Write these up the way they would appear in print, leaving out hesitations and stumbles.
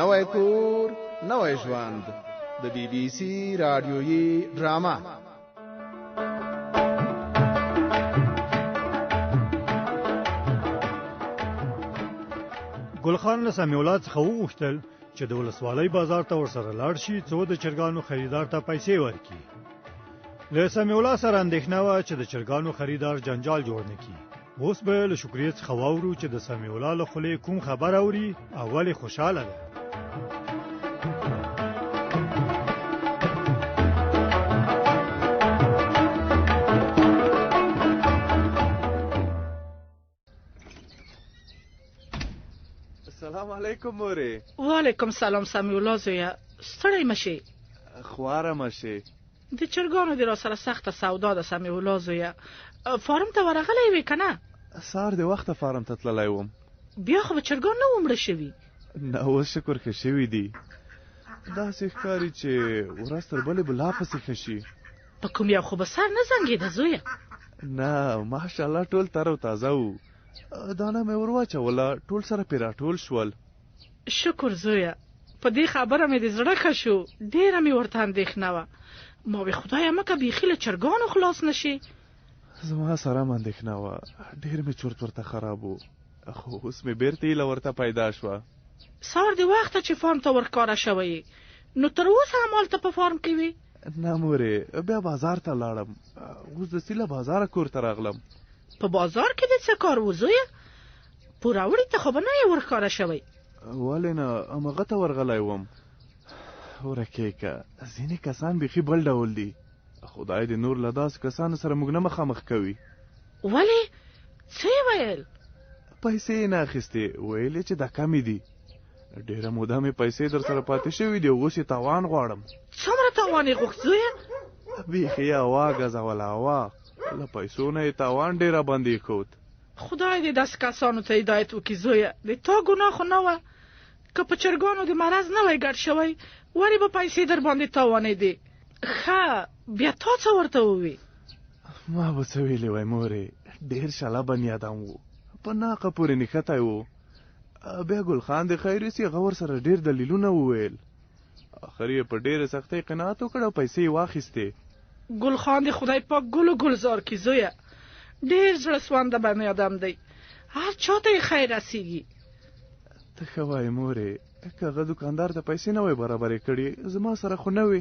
نوی کور نوی ژوند، د بي بي سي راډیويي ډرامه. ګل خان له سمیع الله څخه وغوښتل چې د ولسوالۍ بازار ته ورسره لاړ شي څو د چرګانو خریدار ته پیسې ورکړي. له سمیع الله سره اندېښنه وه چې د چرګانو خریدار جنجال جوړ نه کړي. اوس به له شکریې څخه واورو چې د سمیع الله له خولې کوم خبر اوري او ولې خوشحاله ده. السلام علیکم مورې. وعلیکم سلام سمیع الله زویه، ستړی مه شې. خواره مه شې. د چرګانو دې راسره سخته سودا ده سمیع الله زویه، فارم ته ورغلی وې که نه؟ سهار د وخته فارم ته تللی وم. بیا خو به چرګان نه وو مړه شوي؟ نه اوس شکر ښه شوي دي، داسې ښکاري چې ورځ تر بلې به لا پسې ښه شي. په کوم یو خو به سر نه زنګېده زویه؟ نه ماشاءالله ټول تر او تازه وو، دانه مې ور واچوله، ټول سره پرې راټول شول. شکر زویه، په دې خبره مې د زړه ښه شو، ډېره مې ورته اندېښنه وه، ما وې خدایه مکه بیخي له چرګانو خلاص نه شي. زما سره هم اندېښنه وه، ډېر مې چورت ورته خراب و، خو اوس مې بېرته هیله ورته پیدا شوه. سهار د وخته چې فارم ته ورښکاره شوی یې، نو تر اوسه همالته په فارم کې وې؟ نه مورې، بیا بازار ته لاړم، اوس دستي له بازاره کور ته راغلم. په بازار کې دې څه کار و زویه؟ پوروړي ته خو به نه یې ورښکاره شوی؟ ولې نه، همغه ته ورغلی وم. ورکېږه، ځینې کسان بیخي بل ډول دي، خدای دې نور له داسې کسانو سره موږ نه مخامخ کوي. ولې، څه یې ویل؟ پیسې یې نه اخیستې، ویل یې چې دا کمې دي. ډېره موده مې پیسې در سره پاتې شوې دي، اوس یې تاوان غواړم. څومره تاوان یې غوښت زویه؟ بیخي یې هوا ګزوله، هوا. له پیسو نه یې تاوان ډېر راباندې ایښود. خدای دې داسې کسانو ته هدایت وکړي زویه، د تا ګناه خو نه وه، که په چرګانو د مرض نه وای ګډ شوی ولې به پیسې در باندې تاوانېدې؟ ښه بیا تا څه ورته ووی؟ ما به څه ویلي وای مورې، ډېر شله بني ادم و، په ناقه پورې نښتی و. بیا ګل خان د خیر یوسي، هغه ورسره ډېر دلیلونه وویل، اخر یې په ډېرې سختۍ قناعت وکړ او پیسې یې واخیستې. ګل خان د خدای پاک ګل و ګلزار کړي زویه، ډېر زړه سوانده بني ادم دی، هر چا ته یې خیر رسېږي. ته ښه وایې مورې، که هغه دوکاندار ته پیسې نه وای برابرې کړې زما سره خو نه وې.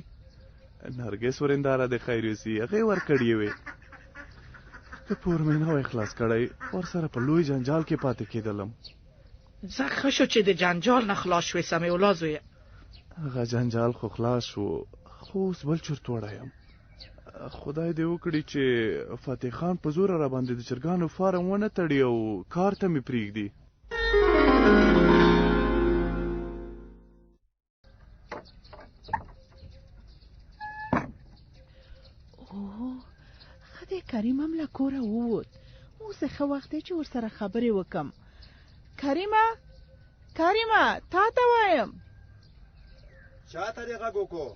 نرګس ورېنداره د خیر یوسي، هغې ورکړې وې. که پور مې نه وای خلاص کړی ورسره په لوی جنجال کې پاتې کېدلم. ځه ښه شو چې د جنجال نه خلاص شوې سمیع الله زویه. هغه جنجال خو خلاص شو، خو اوس بل چورت وړی یم. خدای دې وکړي چې فتح خان په زوره راباندې د چرګانو فارم ونه تړي او کار ته مې پرېږدي. اوه ښه دی، کریم هم له کوره ووت، اوس ښه وخت دی چې ورسره خبرې وکم. کریمه، کریمه، تا ته وایم. چا ته دې غږ وکړو؟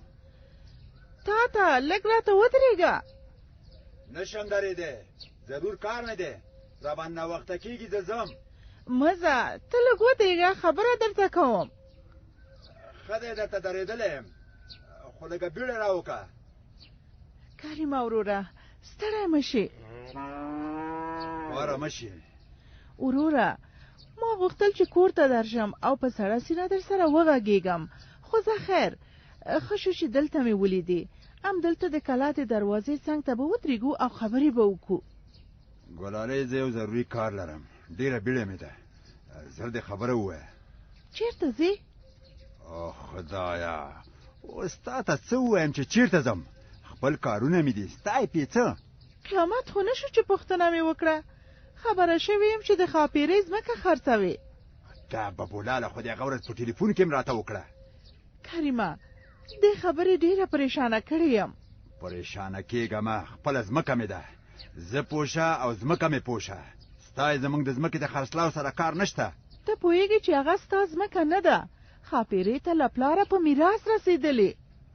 تا ته، لږ راته ودرېږه. نشم درېدی، ضرور کار مې دی، راباندې ناوخته کېږي، زه ځم. مه ځه، ته لږ ودرېږه، خبره درته کوم. ښه دی، درته درېدلی یم، خو لږه بیړه راوکړه. کریمه وروره، ستړی مه شې. خواره مه شې. وروره، ما غوښتل چې کور ته درشم او په سړه سینه در سره وغږېږم، خو ځه خیر، ښه شو چې دلته مې ولیدې. همدلته د کلا د دروازې څنګ ته به ودرېږو او خبرې به وکړو. ګلالۍ، زه یو ضروري کار لرم، ډېره بیړه مې ده، زر دې خبره ووایه. چېرته ځې؟ او خدایا، اوس تا ته څه ووایم چې چېرته ځم؟ خپل کارونه مې دي، ستا یې پې څه؟ قیامت خو نه شو چې پوښتنه مې وکړه، خبره شوې یم چې د ښاپېرۍ ځمکه خرڅوې. دا ببولاله خو دې هغه ورځ په ټلیفون کې هم راته وکړه. کریمه، دې خبرې ډېره پرېشانه کړې یم. پرېشانه کېږه مه، خپله ځمکه مې ده، زه پوه شه او ځمکه مې پوه شه. ستا یې زموږ د ځمکې د خرڅلاو سره کار نشته. ته پوهېږې چې هغه ستا ځمکه نه ده، ښاپېرۍ ته له پلاره په میراث رسېدلې.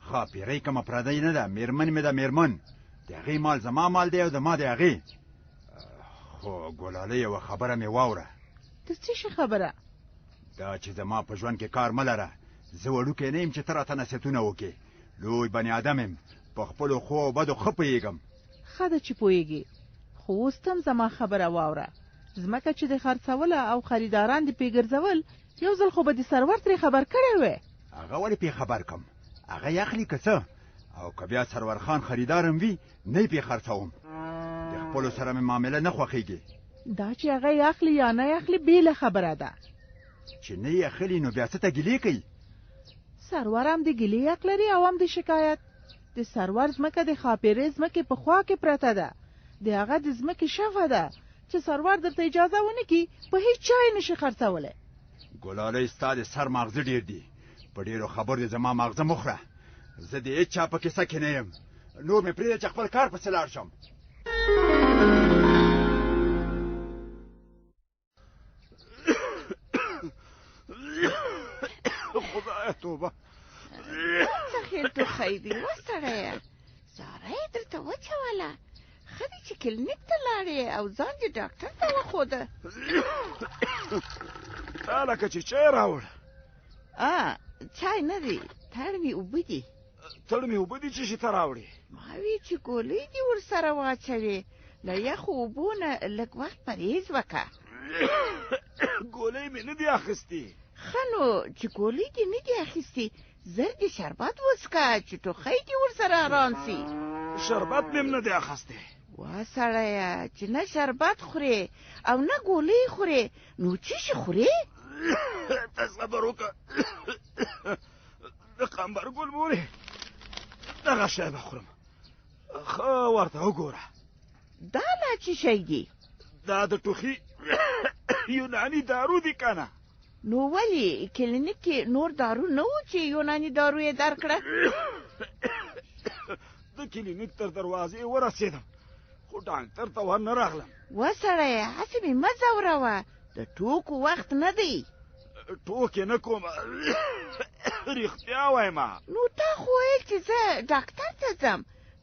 ښاپېرۍ کومه پردۍ نه ده، مېرمن مې ده، مېرمن. د هغې مال زما مال دی او زما د هغې. خو ګلالۍ، یوه خبره مې واوره. د څه شي خبره؟ دا چې زما په ژوند کې کار مه لره، زه وړوکی نه یم چې ته راته نصیحتونه وکړې. لوی بني آدم یم، په خپلو ښو او بدو ښه پوهېږم. ښه ده چې پوهېږې، خو اوس ته هم زما خبره واوره. ځمکه چې دې خرڅوله او خریداران دې پرې ګرځول، یو ځل خو به دې سرور ترې خبر کړی وی. هغه ولې پرې خبر کم؟ هغه یې اخلي که څه؟ او که بیا سرور خان خریدار هم وي، نه یې پرې خرڅوم. د خپلو سره مې معامله نه خوښېږي. دا چې هغه یې اخلي یا نه یې اخلي بېله خبره ده. چې نه یې اخلي نو بیا څه ته ګیلې کوي؟ سرور هم د ګیلې حق لري او هم د شکایت. د سرور ځمکه د ښاپېرۍ ځمکې په خوا کې پرته ده. د هغه د ځمکې شفه ده. چې سرور درته اجازه ونه کړي په هیڅ چا یې نشي خرڅولی. ګلالۍ ستا د سر ماغزه ډېر دي. په ډېرو خبرو دې زما ماغزه مه خوره. زه د هیڅ چا په کیسه کې نه یم. نور مې پرېږده چې خپل کار پسې لاړ شم. خدایه توبه. څه خېل ټوخی دی وسړیه، زاره یې درته وچوله. ښه دی چې کلینیک ته لاړې او ځان دې ډاکټر ته وښوده. تا لکه چې چای راوړ. چای نه دی، تړمې اوبه دي. تړمې اوبه دي چې شي ته راوړې؟ ما وی چې ګولۍ دې ورسره واچوې. له یخو اوبو نه لږ وخت پرهېز وکړه. ګولۍ مې نه دي اخیستې. ښه نو چې ګولۍ دې نه دي اخیستې، زر دې شربت وڅکه چې ټوخی دې ورسره ارام سي. شربت مې هم نه دی اخیستی. وا سړیه، چې نه شربت خورې او نه ګولۍ خورې، نو څه شي خورې؟ ته صبر وکړه، د قمبر ګل مورې دغه شی به خورم. ښه ورته وګوره. دا لا څه شی دی؟ دا د ټوخي یوناني دارو دي که نه. نو ولې کلینیک کې نور دارو نه وو چې یوناني دارو یې درکړه؟ د کلینیک تر دروازې ورسېدم خو ډاکټر ته ور نه راغلم. وسړیه، هسې مې مه ځوروه، د ټوکو وخت نه دی. ټوکې نه کوم، رښتیا وایم. نو تا خو ویل چې زه ډاکټر ته ځم،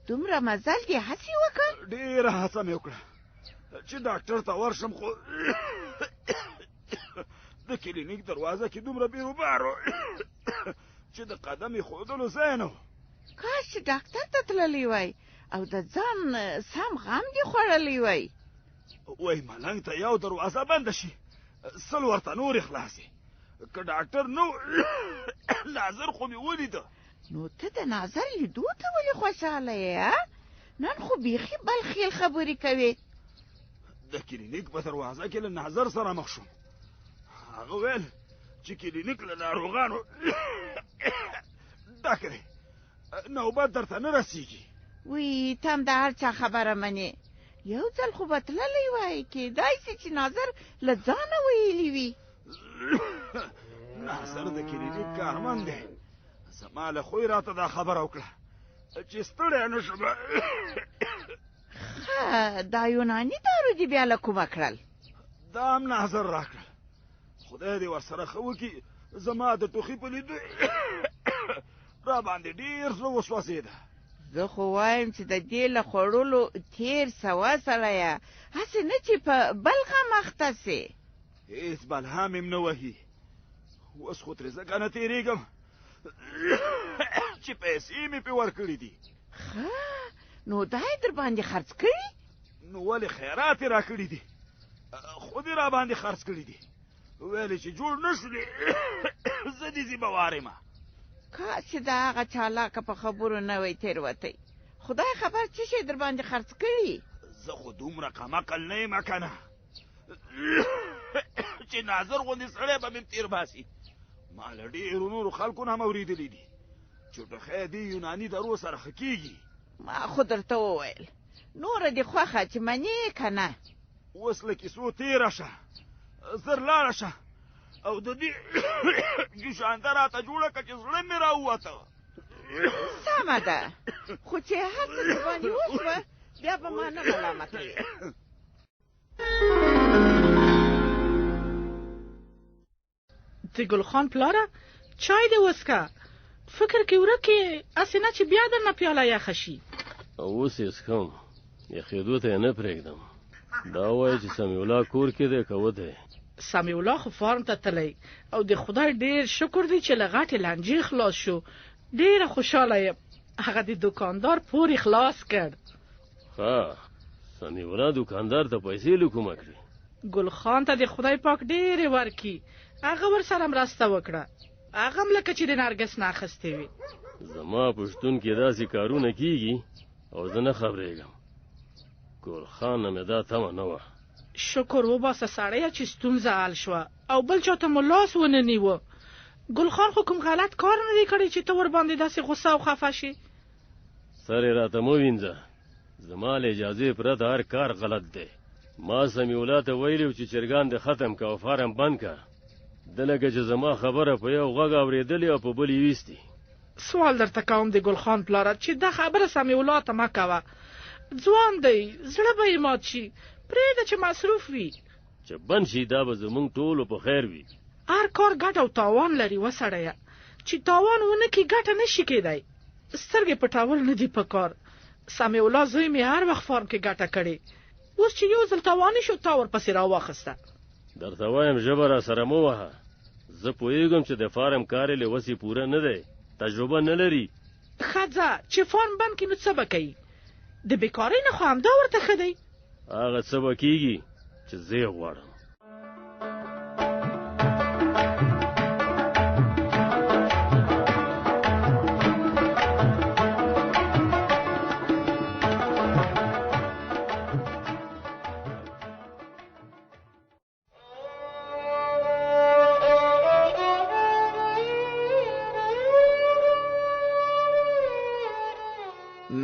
دومره مزل دې هسې وکړ؟ ډېره هڅه مې وکړه چې ډاکټر ته ورشم، خو د کلینیک دروازه کې دومره بیروبار و چې د قدم ایښودلو ځای نه و. کاش چې ډاکټر ته تللی وای او د ځان سم غم دې خوړلی وای. وای ملنګ ته یو دروازه بنده شي، 100 ورته نورې خلاصې. که ډاکټر نه ناظر خو مې ولیده. نو ته د ناظر لیدو ته ولې خوشحاله یې؟ نن خو بیخي بل خیل خبرې کوې. د کلینیک په دروازه کې له ناظر سره مخ شوم. هغه ویل چې کلینیک له ناروغانو ډک دی، نوبت درته نه رسیږي. وی ته هم د هر چا خبره منې. یو ځل خو به تللی وای، کېدای سي چې ناظر له ځانه ویلي وي. ناظر د کلینیک کارمند دی، زما له خوی راته دا خبره وکړه چې ستړی نه شم. ښه، دا یوناني دارو دې بیا له کومه کړل؟ دا هم ناظر راکړل، خدای دې ورسره ښه وکړي. زما د ټوخي په لیدو را باندې ډېر زړه وسوځېده. زه خو وایم چې د دې له خوړلو تېر سوه سړیه، هسې نه چې په بل غم اخته سې. هېڅ بلها مې هم نه وهي، اوس خو ترې ځکه نه تېرېږم چې پیسې مې پرې ورکړي دي. ښه، نو دا یې در باندې خرڅ کړي؟ نو ولې خیرات یې راکړي دي، خو دې را باندې خرڅ کړي دي. ویلې چې جوړ نه شولې زه دې ذمه وار یم. کاش چې د هغه چالاکه په خبرو نه وای تېروتی. خدای خبر څه شی در باندې خرڅ کړي. زه خو دومره کمعقل نه یم که نه چې ناظر غوندې سړی به مې تېر باسي. ما له ډېرو نورو خلکو نه هم اورېدلي دي چې ټوخی دې یوناني درو سره ښه کېږي. ما خو درته وویل، نوره دې خوښه چې منې که نه. اوس له کیسو تېره شه، زر لاړه شه او د دې جوشانده راته جوړه کړه چې زړه مې راووته. سمه ده، خو چې هر څه در باندې وشوه بیا به ما نه ملامتوې. د ګل خان پلاره، چای دې وڅکه. فکر کې ورک یې، هسې نه چې بیا درنه پیاله یخه شي. اوس یې څښم، یخېدو ته یې نه پرېږدم. دا وایي چې سمیع الله کور کې دی که وتی؟ سمیع الله خو فارم ته تللی او د خدای ډیر شکر دی چې له غټې لانجې خلاص شو. ډیره خوشحاله یم. هغه د دوکاندار پورې خلاص کړ. ښه، سمیع الله دوکاندار ته پیسې له کومه کړې؟ ګل خان ته د خدای پاک ډېرې ورکړي. هغه ورسره مرسته وکړه. هغه هم لکه چې د نرګس نه اخیستې وي. زما په شتون کې داسې کارونه کیږي او زه نه خبرېږم. ګل خان نه مې دا تمه نه وه. شکر وباسه سړیه چې ستونزه حل شوه او بل چاته مو لاس ونه نیوه. ګل خان خو کوم غلط کار نه دی کړی چې ته ورباندې داسې غوسه او خفه شې. سر یې راته مه وینځه، زما له اجازې پرته هر کار غلط دی. ما سمیع الله ته ویلي و چې چرګان دې ختم که او فارم بند که. ده لکه چې زما خبره په یو غږ اورېدلې او په بل یې ویستي. سوال درته کوم د ګل خان پلاره چې دا خبره سمیع الله ته مه کوه. ځوان دی، زړه به یې مات شي. پرېږده چې مصروف وي. چې بند شي دا به زموږ ټولو په خیر وي. هر کار ګټه او تاوان لري وسړیه. چې تاوان ونه کړي ګټه نه شي کېدای. سترګې پټول نه دي په کار. سمیع الله زوی مې هر وخت فارم کې ګټه کړې. اوس چې یو ځل تاواني شو تا ورپسې راواخیسته. درته وایم ژبه راسره مه وهه. زه پوهېږم چې د فارم کار یې له وسې پوره نه دی، تجربه نه لري. ښه ځه چې فارم بند کړي نو څه به کوي؟ د بېکارۍ نه خو همدا ورته ښه دی. هغه څه به کېږي چې زه یې غواړم.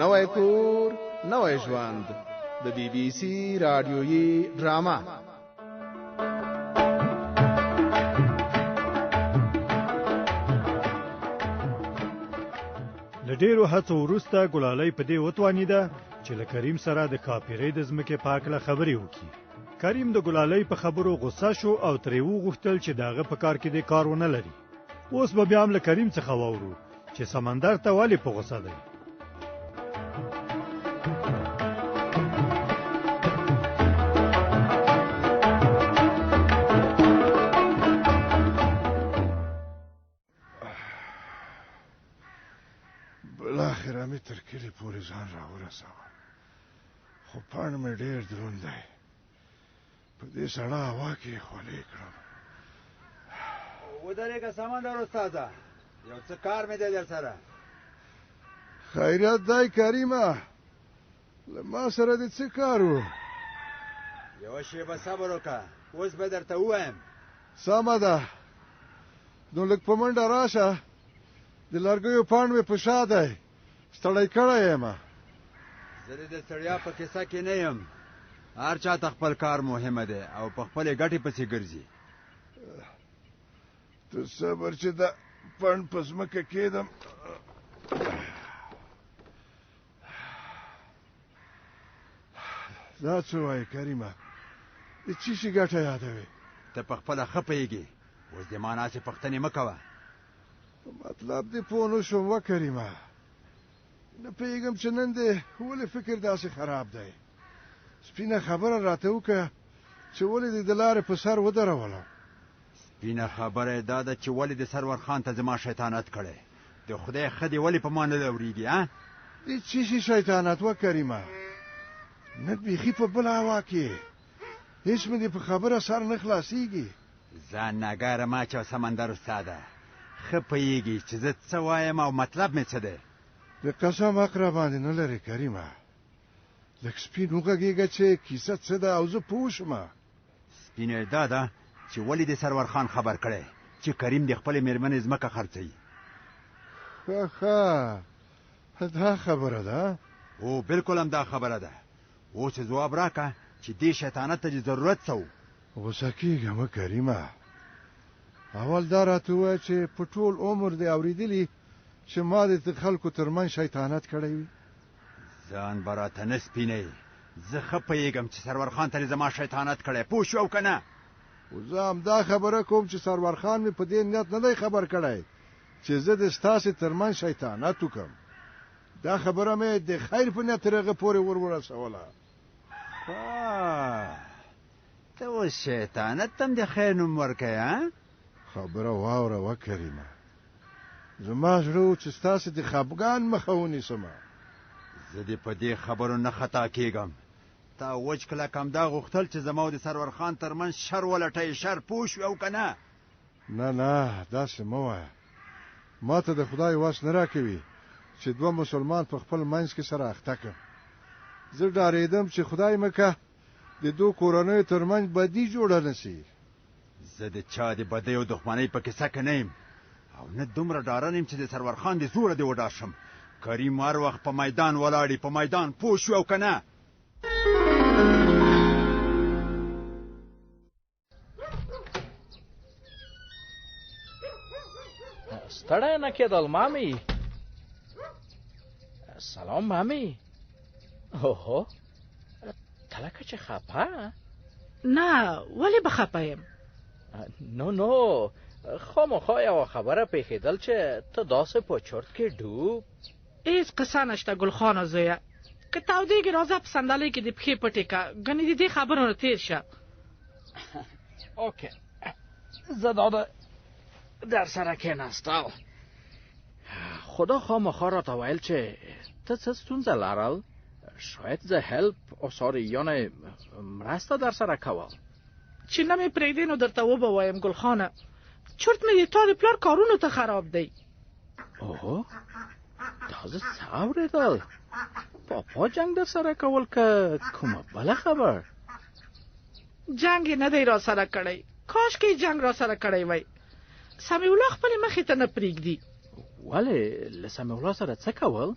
نوی کور نوی ژوند د بي بي سي راډیويي ډرامه. له ډیرو هڅو وروسته ګلالۍ په دې وتوانیده چې له کریم سره د ښاپیرۍ د ځمکې په هکله خبرې وکړي. کریم د ګلالۍ په خبرو غوسه شو او ترې وغوښتل چې د هغه په کار کې دې کار ونه لري. اوس به بیا هم له کریم څخه واورو چې سمندر ته ولې په غوسه دی. بالاخره مې تر کلي پورې ځان راورساوه، خو پاڼ مې ډېر دروند دی. په دې سړه هوا کې یې خولې کړم. ودرېږه سمندر استاده، یو څه کار مې دی در سره. خیریت دی کریمه، له ما سره دې څه کار و؟ یوه شېبه صبر وکړه، اوس به درته ووایم. سمه ده، نو لږ په منډه راشه، د لرګیو پاڼ مې په شا دی، ستړی کړی یم. زه دې د ستړیا په کیسه کې نه یم. هر چا ته خپل کار مهمه دی او په خپلې ګټې پسې ګرځي. ته صبر چې دا پڼ په ځمکه کېدم. دا څه وایې کریمه، د چی شي ګټه یادوې؟ ته په خپله ښه پوهېږې، اوس دې ما نه هسې پوښتنې مه کوه. په مطلب دې پوه نه شوم وه کریمه، نه پوهېږم چې نن دې ولې فکر داسې خراب دی. سپینه خبره راته وکړه چې ولې دې د لارې په سر ودرولم. سپینه خبره یې دا ده چې ولې دې سرور خان ته زما شیطانت کړی؟ د خدای ښه دې ولې په ما نه لورېږي؟ ها؟ د څه شي شیطانت وه کریمه؟ نه بیخي په بله هوا کې هیڅ مې دې په خبره سر نه خلاصېږي. ځان ناګاره مه اچوه سمندر استاده، ښه پوهېږي چې زه څه وایم او مطلب مې څه دی. د قسم حق راباندې نه لرې کریمه، لږ سپین وغږېږه چې کیسه څه ده او زه پوه شم. سپینه یې دا ده چې ولې دې سرور خان خبر کړی چې کریم د خپلې مېرمنې ځمکه خرڅوي. ښه ښه، دا خبره ده؟ هو بالکل همدا خبره ده. اوس یې ځواب راکړه چې دې شیطانت ته دې ضرورت څه و؟ غوسه کېږه مه کریمه، اول دا راته ووایه چې په ټول عمر دې اورېدلي چې ما دې د خلکو تر منځ شیطانت کړی وي؟ ځان به راته نه سپینوې، زه ښه پوهېږم چې سرور خان ته دې زما شیطانت کړی، پوه شوې او که نه؟ خو زه همدا خبره کوم چې سرور خان مې په دې نیت نه دی خبر کړی چې زه دې ستاسې تر منځ شیطانت وکړم. دا خبره مې د خیر په نیت تر هغه پورې ور ورسوله. ښه، ته اوس شیطانت ته هم د خیر نوم ورکوې ها؟ خبره واوره وه کریمه، زما زړه و چې ستاسې د خپګان مخه ونیسم. زه دې په دې خبرو نه خطا کیږم. تا وچ کلک همدا غوښتل چې زما او د سرور خان ترمنځ شر ولټوې، شر پوه شوې او که نه؟ نه نه، داسې مه وایه. ما ته د خدای وس نه راکوي چې دوه مسلمان په خپل منځ کې سره اخته کړم. زه ډارېدم چې خدای مه که د دوو کورنیو ترمنځ بدي جوړه نه شي. زه د چا د بدۍ او دښمنۍ په کیسه کې نه یم او نه دومره ډارن یم چې د سرور خان د زوره دې وډار شم. کریم هر وخت په میدان ولاړي، په میدان، پوه شوې او که نه؟ ستړی نه کېدل مامي؟ سلام مامي. اوهو، ته لکه چې خپه؟ نه، ولې به خپه یم؟ نو نو، خامخا یوه خبره پېښېدل چې ته داسې په چرت کې ډوب. هېڅ قصه نشته ګل خانه زویه، که تودېږي راځه په صندلۍ کې دې پښې پټې که، ګنې د دې خبرو نه تېر شه. اوکې، زه دا د در سره کېناستل. خدا خامخا راته ویل چې ته څه ستونزه لرل، شاید زه هیلپ او ساری یعنې مرسته در سره کول. چې نه مې پرېږدې نو درته وبه وایم ګل خانه، چرت مې د تا د پلار کارونو ته خراب دی. اوه، دا زه څه اورېدل؟ پاپا جنګ در سره کول که کومه بله خبر؟ جنګ یې نه دی را سره کړی، کاشکې یې جنګ را سره کړی وای. سمیع الله خپلې مخې ته نه پرېږدي. ولې له سمیع الله سره څه کول؟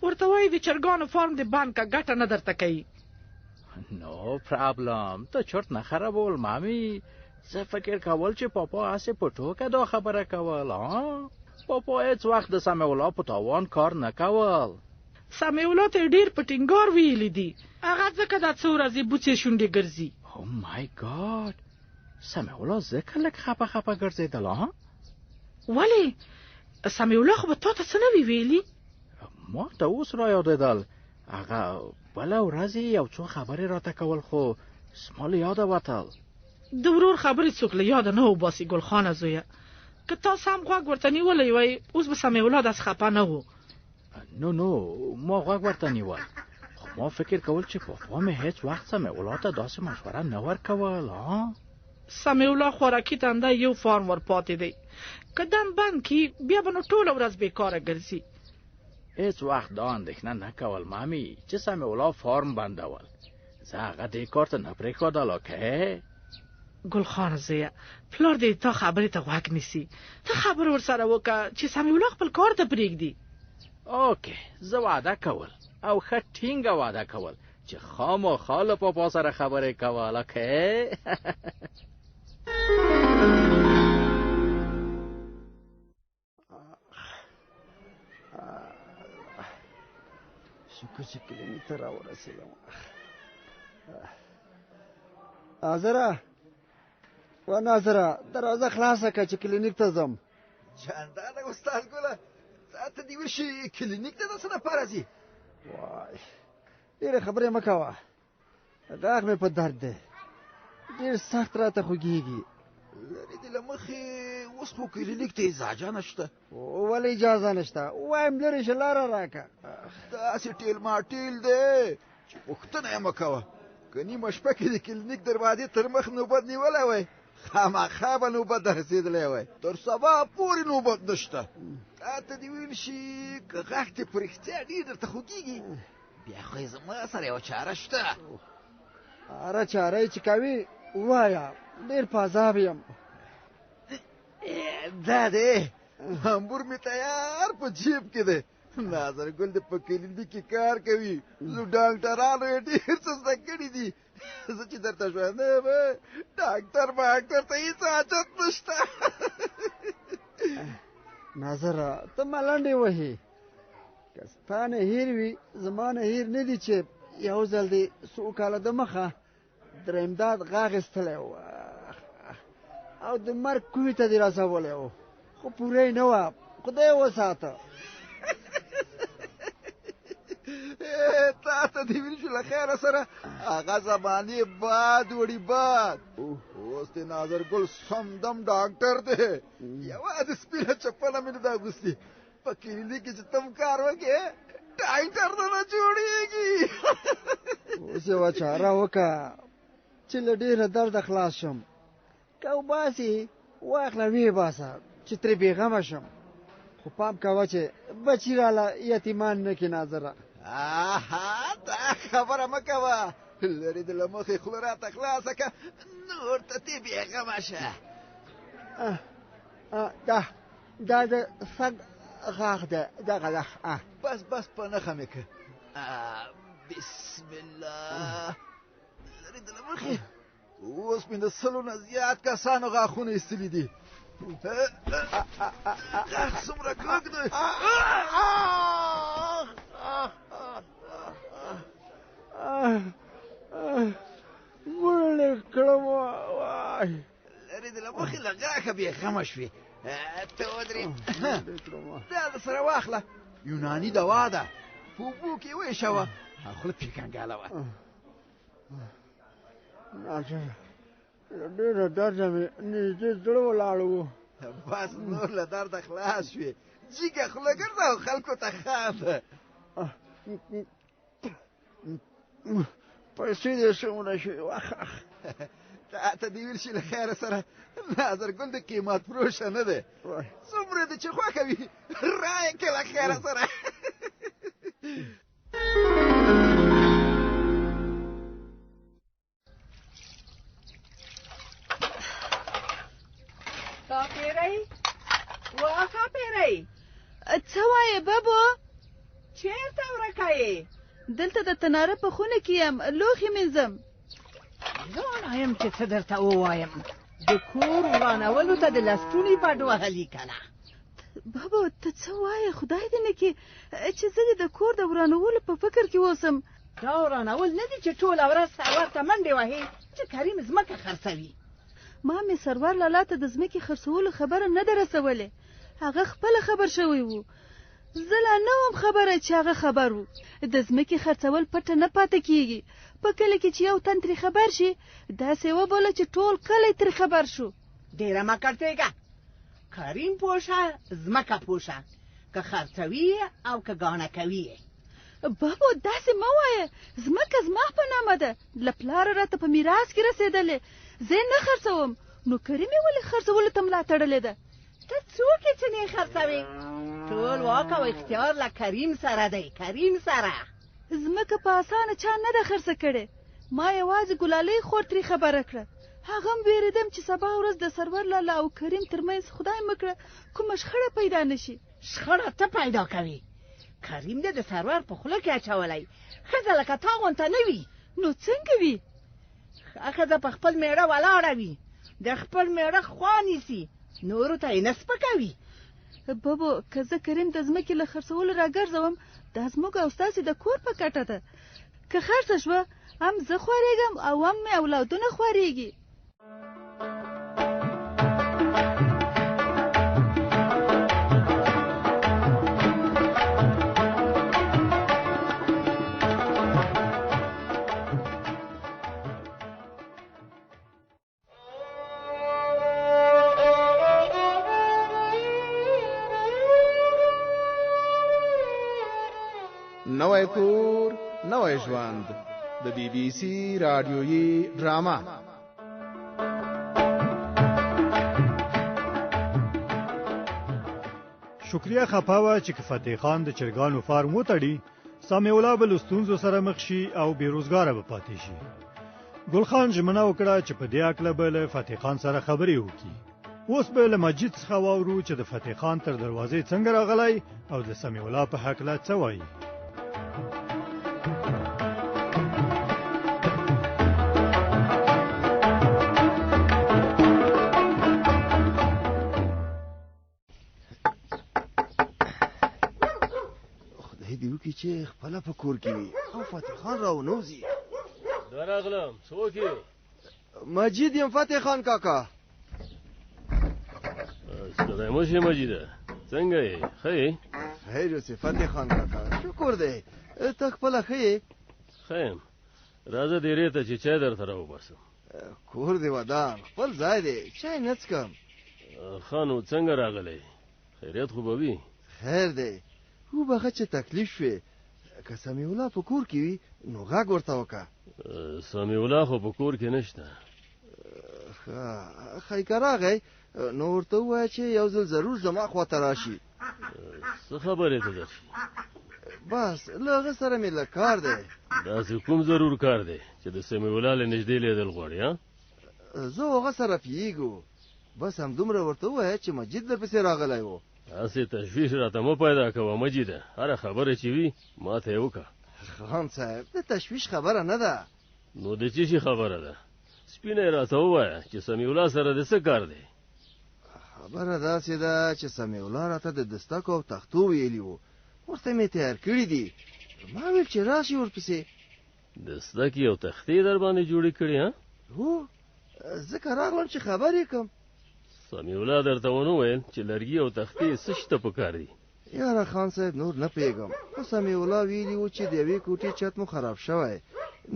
ورته وایي د چرګانو فارم دې بند که، ګټه نه درته کوي. نو پرابلم، ته چرت نه خرابول مامي. زه فکر کول چې پاپا هسې په ټوکه دا خبره کول. ها، پاپا هېڅ وخت د سمیع الله په تاوان کار نه کول. سمیع الله ته یې ډېر په ټینګار ویلي دي، هغه ځکه دا څو ورځې بوڅې شونډې ګرځي. او مای ګاډ، سمیع الله ځکه لږ خپه خپه ګرځېدل. ها ولې؟ سمیع الله خو به تا ته څه نه وي ویلي؟ ما ته اوس را یادېدل، هغه بله ورځ یې یو څو خبرې راته کول، خو زما له یاده وتل. د ورور خبرې څوک له یاده نه وباسي ګل خانه زویه، که تا سم غوږ ورته نیولی وای اوس به سمیع الله داسې خپه نه و. نو نو، ما غوږ ورته نیول، خو ما فکر کول چې پاپا مې هېڅ وخت سمیع الله ته داسې مشوره نه ورکول. ها سمیع الله خوراکي تنده یو فارم ور پاتې دی، که دم بند کړي بیا به نو ټوله ورځ بېکاره ګرځي. هېڅ وخت دا اندېښنه نه کول مامي چې سمیع الله فارم بندول، زه هغه دې کار ته نه پرېښودل. اوکې ګل خان زویه، پلار دې تا خبرې ته غوږ نیسي، ته خبر ورسره وکړه چې سمیع الله خپل کار ته پرېږدي. اوکې، زه وعده کول او ښه ټینګه وعده کول چې خامخا له پاپا سره خبرې کول. اوکې شکر چې کلینیک ته راورسېدم. ناظره، و ناظره، دروازه خلاصه کړه چې کلینیک ته ځم. جاندانه استاد ګله، تا ته دې وشي کلینیک ته د څه لپاره ځي؟ وای، ډېرې خبرې مه کوه، غاښ مې په درد دی، ډېر سخت راته خوږېږي. لرې دې له مخې، اوس خو کلینیک ته اجازه نشته. ولې اجازه نشته؟ وایم لرې شه، لاره راکړه. داسې ټیل ماټیل دی چې پوښتنه یې مه کوه. که نیمه شپه کې د کلینیک دروازې تر مخ نوبت نیولی وای، خامخا به نوبت در رسېدلی وای. تر سبا پورې نوبت نشته. تا ته دې ویل شي که غاښ دې په رښتیا ډېر درته خوږېږي، بیا خو یې زما سره یوه چاره شته. هره چاره یې چې کوي ووایه، ډېر په عذاب یم. دا دی امبور مې تیار په جیب کې دی. ناظر ګل دې په کلینیک کې کار کوي، له ډاکټرانو یې ډېر څه زده کړي دي. زه چې درته ژوندی یم، ډاکټر باکټر ته هېڅ حاجت نشته. ناظره، ته ملنډې وهې. که ستا نه هېر وي، زما نه هېر نه دي چې یو ځل دې څو کاله دمخه درېمداد غاښ ایستلی و او د مرګ کوی ته دې رسولی و، خو پوره یې نه وه، خدای وساته. تا ته دې ویل شو له خیره سره هغه زمانې باد وړي باد. اوس د ناظر ګل سمدم ډاکټر دی، یوازې سپینه چپنه مې نه ده اغوستې. په کلینیک کې چې تم کار وکړې ډاکټر نه جوړېږي. اوس یوه چاره وکړه چې له ډېره درده خلاص شم. که وباسې واخله ویې باسه چې ترې بېغمه شم، خو پام کوه چې بچي راله یتیمان نه کړې ناظره. آها، دا خبره مه کوه، لرې د له مخې خوله راته خلاصه که، نور ته تې بېغمه شه. دا د سګ غاښ دی، دغه ده. بس بس، په نښه مې که. بسم الله، لرې د له مخې. اوس مې د 100 نه زیات کسانو غاښونه ایستلي دي. غاښ څومره کلک دی. مړ کړم. وای لرې د له مخې له غاښه بېغمه شوې. ته ودرې، دا د سره واخله، یوناني دوا ده، په اوبو کې ویشوه، خوله پرې کنګاله وه. ناصر، له ډېره درده مې نږدې زړه ولاړ و. بس نور له درده خلاص شوې، جګه خوله ګرځه او خلکو ته خانده. پیسې دې څومره شوې؟ واخ تا ته دې ویل شي له خیره سره ناظر ګل د قیمت فروشه نه دی، څومره دې چې خوښه وي رایې کړه له خیره سره. ښاپېرۍ، وا ښاپېرۍ. څه وایې ببو؟ چېرته ورکه یې؟ دلته د تناره په خونه کې یم، لوښي مینځم. ځان یم چې څه درته ووایم، د کور ورانولو ته د لستوڼي بډ وهلي که نه؟ بابا ته څه وایې؟ خدای دې نه کړي چې زه دې د کور د ورانولو په فکر کې اوسم. دا ورانول نه دي چې ټوله ورځ سرور ته منډې وهې چې کریم ځمکه خرڅوي. ما مې سرور لالا ته د ځمکې خرڅولو خبره نه ده رسولې، هغه خپله خبر شوی و، زه لا نه وم خبره چې هغه خبر و. د ځمکې خرڅول پټه نه پاتې کیږي، په کلي کې چې یو تن ترې خبر شي داسې وبوله چې ټول کلی ترې خبر شو. ډېره مه کړتېږه، کریم پوه شه، ځمکه پوه شه، که خرڅوي او که ګاڼه کوي. بابو داسې مه وایه، ځمکه زما په نامه ده، له پلاره راته په میراث کې رسېدلې، زه یې نه خرڅوم. نو کریم یې ولې خرڅولو ته ملا تړلې ده؟ ته څوک یې چې نه یې خرڅوې؟ ټول واک او اختیار له کریم سره دی، کریم سره. ځمکه په اسانه چا نه ده خرڅه کړې، ما یوازې ګلالۍ خور ترې خبره کړه، هغه هم وېرېدم چې سبا ورځ د سرور لالا او کریم ترمنځ خدای مه کړه کومه شخړه پیدا نه شي. شخړه ته پیدا کوي؟ کریم دې د سرور په خوله کې اچولی، ښځه لکه تا غونته نه وي. نو څنګه وي؟ ښه ښځه په خپل مېړه ولاړه وي، د خپل مېړه خوا نیسي، نورو ته یې نه سپکوي. بابو که زه کریم د ځمکې له خرڅولو راګرځوم، دا زموږ او ستاسې د کور په کټه ده، که خرڅه شوه هم زه خوارېږم او هم مې اولادونه خوارېږي. نوی کور نوی ژوند، د بی بی سی رادیویي ډرامه. شکریه خپه وه چې که فتح خان د چرګانو فارم وتړي، سمیع الله به له ستونزو سره مخ شي او بې روزګاره به پاتې شي. ګل خان ژمنه وکړه چې په دې هکله به له فتح خان سره خبرې وکړي. اوس به له مجید څخه واورو چې د فتح خان تر دروازې څنګه راغلی او د سمیع الله په هکله څه وایي. خدای دې وکړي چې خپله په کور کې وي او فتح خان راونوځي. درغلم، څوک یې؟ مجید یم فتح خان کاکا. ستړی مه شې مجیده، څنګه یې؟ ښه یې؟ خیر یوسې فتح خان کاکا، شکر دی. ته خپله ښه یې؟ ښه یم. راځه دېرې ته چې چای درته راوباسم. کور دې ودان، خپل ځای دی، چای نه څکم. ښه نو څنګه راغلی؟ خیریت خو به وي؟ خیر دی، وبخښه چې تکلیف شوې. که سمیع الله په کور کې وي نو غږ ورته وکړه. سمیع الله خو په کور کې نشته. ښه، ښی که راغی نو ورته ووایه چې یو ځل ضرور زما خواته راشي. څه خبرې ته درشي؟ بس له هغه سره مې لږ کار دی. داسې کوم ضرور کار دی چې د سمیع الله له نږدې لیدل غواړي؟ ها، زه هغه سره پیږو. بس همدومره ورته ووایه چې مجید درپسې راغلی و. هسې تشویش راته مه پیدا کوه مجیده، هره خبره چې وي ما ته یې وکړه. خان صاحب، د تشویش خبره نه ده. نو د څه شي خبره ده؟ سپینه یې راته ووایه چې سمیع الله سره د څه کار دی؟ خبره داسې ده چې سمیع الله راته د دستکو او تختو ویلي وو، ورته مې تیار کړي دي. ما ویل چې راشي ورپسې. دستکې او تختې در باندې جوړې کړي؟ ها، هو، ځکه راغلم چې خبر یې کړم. سمیع الله درته ونه ویل چې لرګي او تختې څه شي ته پکار دي؟ یاره خان صاحب، نور نه پوهېږم، خو سمیع الله ویلي وو چې د یوې کوټې چت مو خراب شوی،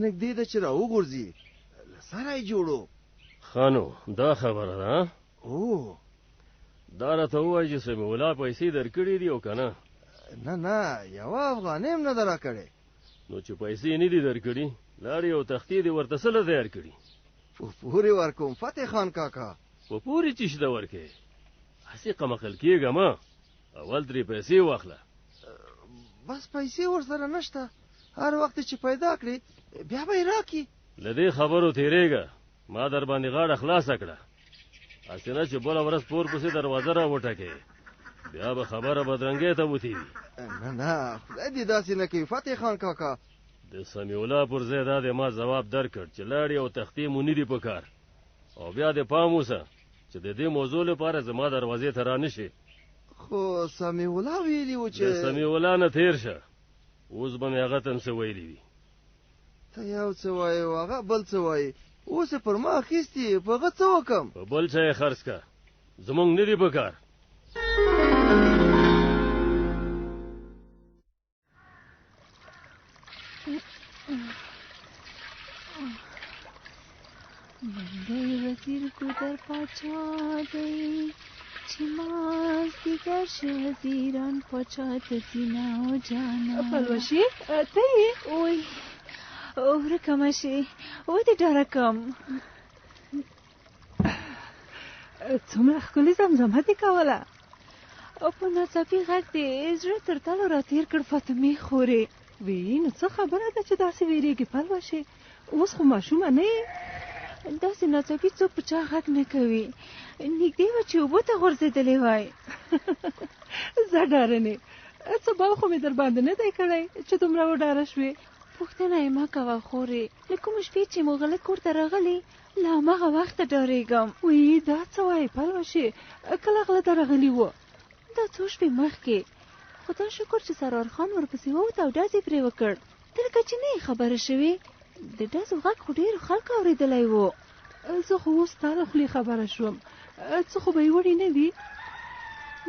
نږدې ده چې راوغورځي، له سره یې جوړو. ښه نو دا خبره ده. او دا راته ووایه چې سمیع الله پیسې درکړي دي او که نه؟ نه نه، یوه افغانۍ هم نه ده راکړې. نو چې پیسې نه دي درکړي، لاړې او تختې دې ورته څه له تیار کړي؟ په پورې ورکوم فتح خان کاکا. په پورې څه شي ته ورکوې؟ هسې قمقل کېږه مه، اول ترې پیسې واخله. بس پیسې ورسره نشته، هر وخت چې پیدا کړې بیا به یې راکړي. له دې خبرو تېرېږه، ما در باندې غاړه خلاصه کړه، هسې نه چې بله ورځ پور پسې دروازه را وټکې، بیا به خبره بدرنګۍ ته وتې وي. نه نه، خدای دې داسې نه کوي فتح خان کاکا. د سمیع الله پر ځای دا دی ما ځواب درکړ چې لاړې او تختې مو نه دي په کار، او بیا دې پام اوسه چې د دې موضوع لپاره زما دروازې ته را نه شې. خو سمیع الله ویلي و چې د سمیع الله نه تېر شه، اوس به مې هغه ته هم څه ویلي وي. ته یو څه وایې او هغه بل څه وایي، اوس یې پر ما اخیستي، په هغه څه وکړم؟ په بل چا یې خرڅ کړه، زموږ نه دي په کار. دی وزیر ګودر پاچا دی چې مازدیګر شي وزیران پاچا ته ځینه او جانه. پلوشې ته یې؟ وای ورکه مه شې، ودې ډاره کم. څومره ښکلې زمزمه دې کوله. او په ناڅاپي غږ دې زړه تر تلو راتېر کړ فاطمې خورې. وی نو څه خبره ده چې داسې وېرېږې پلوشې؟ اوس خو ماشومه نه یې. داسې ناڅاپي څوک په چا غږ نه کوي، نږدې وه چې اوبو ته غورځېدلې وای. زه ډارنې، څه باو خو مې در باندې نه دی کړی چې دومره وډاره شوې. پوښتنه یې مه کوه خورې، له کومې شپې چې مو غله کور ته راغلي له هماغه وخته ډارېږم. وی دا څه وایې پلوشې، کله غله درغلي وو؟ دا څو شپې مخکې، خو دا شکر چې سرور خان ورپسې ووت او ډز یې پرې وکړ. ته لکه چې نه یې خبره شوې، د ډزو غږ خو ډېرو خلکو اورېدلی و. زه خو اوس ستا له خولې خبره شوم، څه خو به یې وړي نه وي؟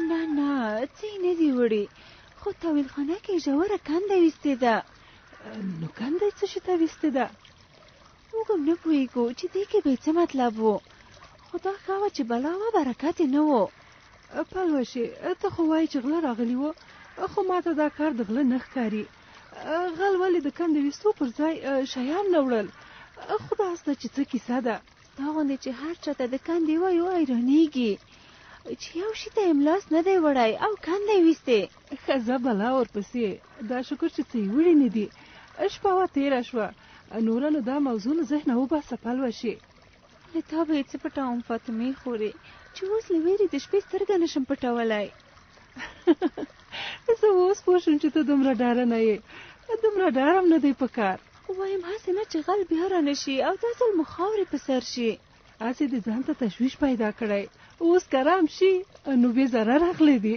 نه نه، څه یې نه دي وړي، خو تاویلخانه کې یې ژوره کنده ویستې ده. نو کنده یې څه شي ته ویستې ده؟ موږ هم نه پوهېږو چې دې کې به یې څه مطلب و، خو دا ښه وه چې بلا وه برکت یې نه و. پلوشې، ته خو وایې چې غله راغلي وو، خو ماته دا کار د غله نه ښکاري. غل ولې د کندې ویستو پر ځای شیان نه وړل؟ خدا سته چې څه کیسه ده. ستا غوندې چې هر چا ته د کندې وایو حیرانېږي چې یو شي ته یې لاس نه دی وړی او کنده یې ویستې. ښه ځه بلا ورپسې، دا شکر چې څه یې وړي نه دي. شپه وه تېره شوه، نوره نو دا موضوع له ذهنه وباسه پلوشې. له تا به یې څه پټوم فاطمې خورې، چې اوس له وېرې د شپې سترګه نشم پټولی. زه اوس پوه شوم چې ته دومره ډارنه یې، دومره ډار هم نه دی په کار. وایم هسې نه چې غل بیا رانه شي او دا ځل مو خاورې په سر شي. هسې دې ځان ته تشویش پیدا کړی، اوس کرام شي نو بې ضرره غله دي.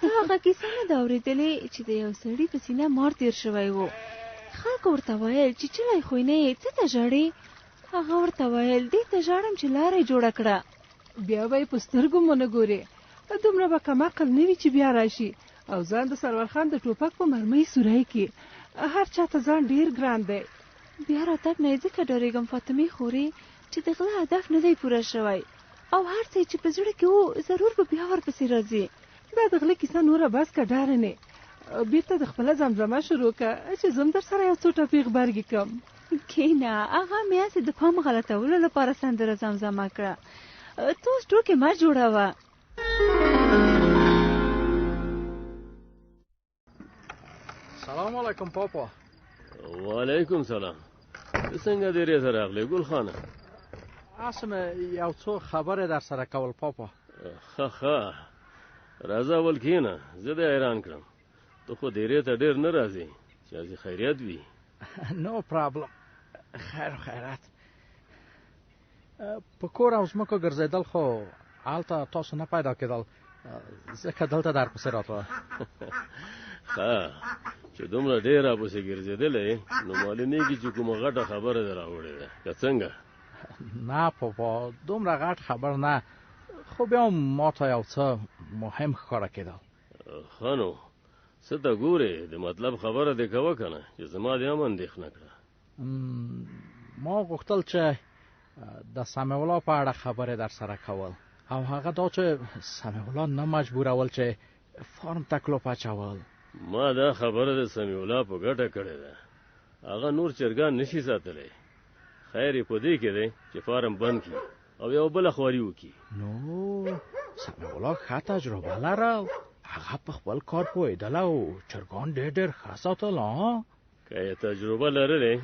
تا هغه کیسه نه ده اورېدلې چې د یو سړي په سینه مار تېر شوی و؟ خلکو ورته ویل چې چلی خو نه یې، څه ته ژاړې؟ هغه ورته ویل دې ته ژاړم چې لاره یې جوړه کړه. بیا به یې په سترګو مو نه ګورې. دومره به کم عقل نه وي چې بیا راشي او ځان د سرور خان د ټوپک په مرمۍ سوری کړي. هر چا ته ځان ډېر ګران دی. بیا راتګ نه یې ځکه ډارېږم فاطمې خورې چې د غله هدف نه دی پوره شوی او هر څه یې چې په زړه کې وو ضرور به بیا ورپسې راځي. دا د غله کیسه نوره بس که ډارنې، بیرته د خپله زمزمه شروع که چې زه هم درسره یو څو ټپې غبرګې کړم. کینه، هغه مې هسې د پام غلطولو لپاره سندره زمزمه کړه، ته اوس ټوکې مه جوړوه. سلام علیکم پاپا. وعلیکم سلام. ته څنګه دیرې ته راغلې ګل خانه؟ هسې مې یو څو خبرې در سره کول پاپا. ښه ښه، راځه اول کښېنه، زه دې حیران کړم. ته خو دیرې ته ډېر نه راځې، چې هسې خیریت وي. نو پرابلم، خیر خیرات. په کور او ځمکو ګرځېدل خو هلته تاسو نه پیدا کېدل، ځکه دلته در پسې راتله. ښه، چې دومره ډېر راپسې ګرځېدلی نو معلومېږي چې کومه غټه خبره دې راوړې ده، که څنګه؟ نه پاپا، دومره غټ خبر نه، خو بیا هم ما ته یو څه مهم ښکاره کېدل. ښه نو څه ته ګورې، د مطلب خبره دې کوه که نه چې زما دې هم اندېښنه کړه. ما غوښتل چې د سمیع الله په اړه خبرې در سره کول، او هغه دا چې سمیع الله نه مجبورول چې فارم ته کلوپ اچول. ما دا خبره د سمیع الله په ګټه کړې ده، هغه نور چرګان نشي ساتلی، خیر یې په دې کې دی چې فارم بند کړي او یوه بله خواري وکړي. نو سمیع الله ښه تجربه لره، هغه په خپل کار پوهېدل او چرګان ډېر ډېر ښه ساتل. که یې تجربه لرلې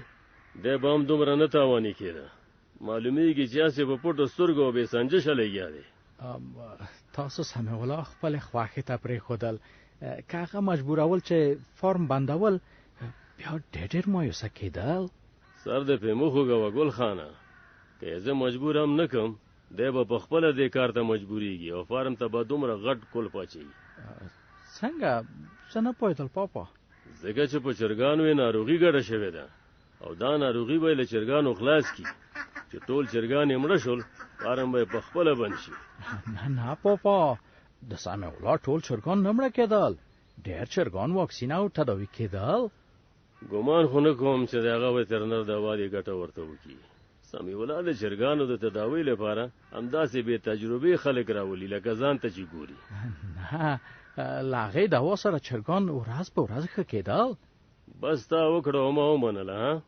دی به هم دومره نه تاواني کېده. معلومیږي چې هسې په پټو سترګو او بې سنجشه لګیا دی. تاسو سمیع الله خپلې خوښې ته پرېښودل، که هغه مجبورول چې فارم بندول بیا ډېر ډېر مایوسه کېدل. سر دې پرې مه خوږوه ګل خانه، که یې زه مجبور هم نه کړم دی به په خپله دې کار ته مجبورېږي او فارم ته به دومره غټ کلپ اچوي. څنګه؟ زه نه پوهېدل پاپا. ځکه چې په چرګانو یې ناروغي ګډه شوې ده او دا ناروغي به یې له چرګانو خلاص کړي، چې ټول چرګان یې مړه شول فارم به یې په خپله بند شي. نه نه پاپا، د سمیع الله ټول چرګان نه مړه کېدل، ډېر چرګان واکسین او تداوي کېدل. ګمان خو نه کوم چې د هغه وترنر دوا دې ګټه ورته وکړي. سمیع الله د چرګانو د تداوۍ لپاره همداسې بې تجربې خلک راولي لکه ځان ته چې ګوري. نه، له هغې دوا سره چرګان ورځ په ورځ ښه کېدل. بس تا وکړه او ما ومنله.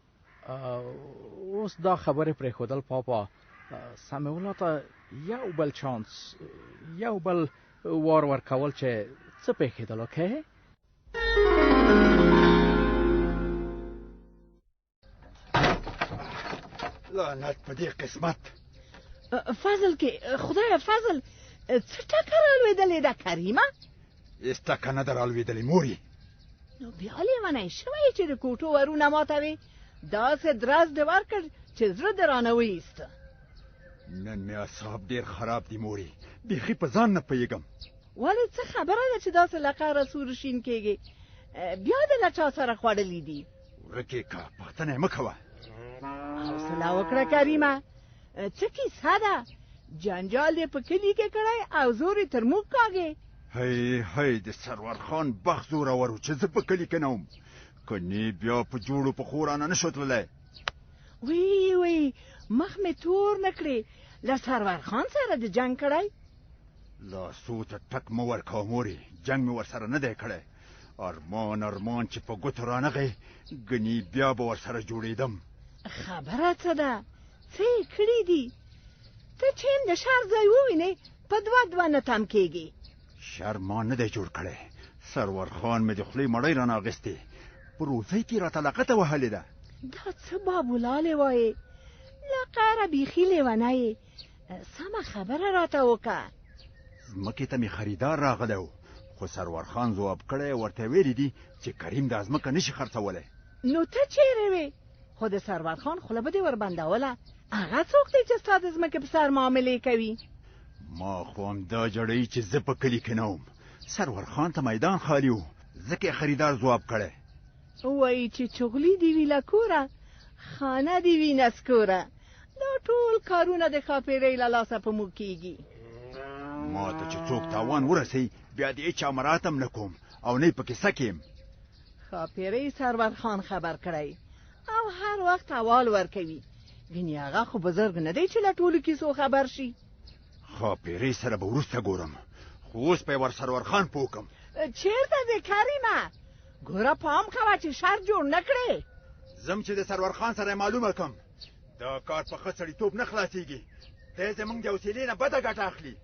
ها اوس دا خبرې پرېښودل پاپا، سمیع الله ته یو بل چانس، یو بل وار ورکول چې څه پېښېدل. اوکې لعنت په دې قسمت. فضل کې خدای فضل څه ټکه رالوېدلې ده کریمه؟ هېڅ ټکه نه ده رالوېدلې مورې. نو بیا لیونی شوی چې د کوټو ورونه ماتوې، داسې درز دې ورکړ چې زړه دې رانه وایسته. نن مې اعصاب ډېر خراب دي مورې، بیخي په ځان نه پوهېږم. ولې څه خبره ده چې داسې له قهره سور شین کېږې؟ بیا دې له چا سره خوړلي دي؟ ورکې که، پوښتنه یې مه کوه. حوصله وکړه کریمه، څه کیسه ده؟ جنجال دې په کلي کې کړی او زور یې تر موږ کاږې. هی هی، د سرور خان بخت زورور و چې زه په کلي کې نه وم، کنې بیا په جوړو پښو رانه نه شو تللی. وی وی، مخ مې تور نه کړې، له سرور خان سره د جنګ کړی؟ لاسو ته ټک مه ورکوه مورې، جنګ مې ورسره نه دی کړی. ارمان ارمان چې په ګوتو رانغی، ګني بیا به ورسره جوړېدم. خبره څه ده؟ څه یې کړي دي؟ ته چې هم د شر ځای ووینې په دوه دوه نه تم کېږي. شر ما نه دی جوړ کړی، سرور خان مې د خولې مړۍ رانه اخیستې، په روزۍ کې راته لغته وهلې ده. دا څه بابولالې وایې؟ له قهره بیخي لیونی یې، سمه خبره راته وکړه. ځمکې ته مې خریدار راغلی و، خو سرور خان ځواب کړی، ورته ویلي دي چې کریم دا ځمکه نشي خرڅولی. نو ته چیرې وې؟ خو د سرور خان خوله به دې وربندوله، هغه څوک دی چې ستا د ځمکې په سر معاملې کوي؟ ما خو همدا جړۍ چې زه په کلي کې نه وم، سرور خان ته میدان خالي و، ځکه یې خریدار ځواب کړی. وایي چې چغلي دې وي له کوره، خانه دې وي نسکوره، دا ټول کارونه د ښاپېرۍ له لاسه په موږ کېږي. ما ته چې څوک تاوان ورسوي بیا د هېچا مراعات هم نه کوم او نه یې په کیسه کې یم. ښاپېرۍ سرور خان خبر کړی او هر وخت احوال ورکوي، ګنې هغه خو بزرګ نه دی چې له ټولو کیسو خبر شي. ښاپېرۍ سره به وروسته ګورم، خو اوس به یې ور سرور خان پوه کړم. چېرته ځې کریمه؟ ګوره پام کوه چې شر جوړ نه کړې. ځم چې د سرور خان سره یې معلومه کړم. دا کار په ښه سړیتوب نه خلاصېږي. دی زموږ د حوصلې نه بده ګټه اخلي.